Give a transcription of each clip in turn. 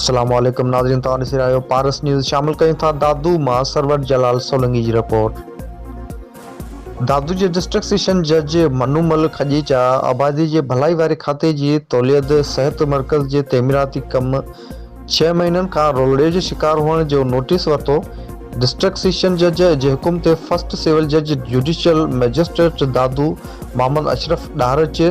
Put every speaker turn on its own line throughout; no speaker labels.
السلام عليڪم ناظرين توهان ڏسي رهيا آهيو پارس نيوز شامل ڪيون ٿا دادو مان سرور جلال سولنگي جي رپورٽ دادو جي ڊسٽرڪٽ سيشن جج منومل کڄيچا آبادي جي ڀلائي واري کاتي جي توليد صحت مرڪز جي تعميراتي ڪم ڇهه مهينن کان رولڙي جو شڪار هئڻ جو نوٽيس ورتو ڊسٽرڪٽ سيشن جج جي حڪم تي فرسٽ سول جج جوڊيشل مئجسٽريٽ دادو محمد اشرف ڏاهرچ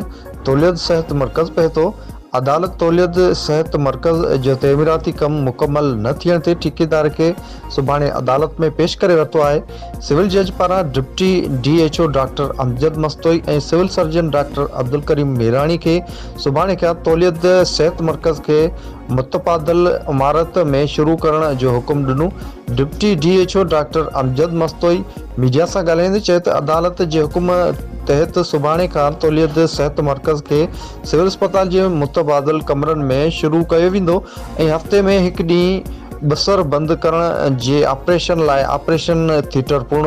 توليد صحت مرڪز پهتو، عدالت توليد صحت مرڪز جو تعميراتي ڪم مڪمل نه ٿيڻ تي ٺيڪيدار کي سڀاڻي عدالت ۾ پيش ڪري ورتو آهي، سول جج پاران deputy D H O doctor Amjad Mastoi ۽ civil surgeon doctor Abdulkarim Mirani کي سڀاڻي کان توليد صحت مرڪز کي متبادل عمارت ۾ شروع ڪرڻ جو حڪم ڏنو، deputy D H O doctor Amjad Mastoi media سان ڳالهائيندي چيو ته عدالت جي حڪم تحت سڀاڻي کان توليد صحت مرڪز کي سول اسپتال جي متبادل ڪمرن ۾ شروع ڪيو ويندو ۽ هفتي ۾ هڪ ڏينهن بصر بند ڪرڻ جي آپريشن لاء آپريشن ٿيٽر پڻ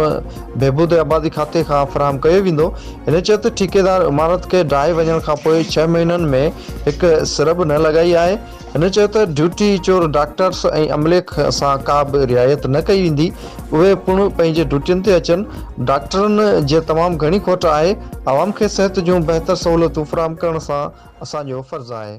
بهبود آبادي کاتي کان فراهم ڪيو ويندو. هن چيو ته ٺيڪيدار عمارت کي ڊاهي وڃڻ کانپوء ڇهه مهينن ۾ هڪ سر به نه لڳائي آهي. هن چيو ته ڊيوٽي چور ڊاڪٽرز ۽ عملي سان ڪا به رعايت نه ڪئي ويندي، اهي پڻ پنهنجي ڊيوٽين تي اچن، ڊاڪٽرن جي تمام گهڻي کوٽ آهي، عوام کي صحت جون بهتر سهولتون فراهم ڪرڻ سان اسان جو فرض آهي.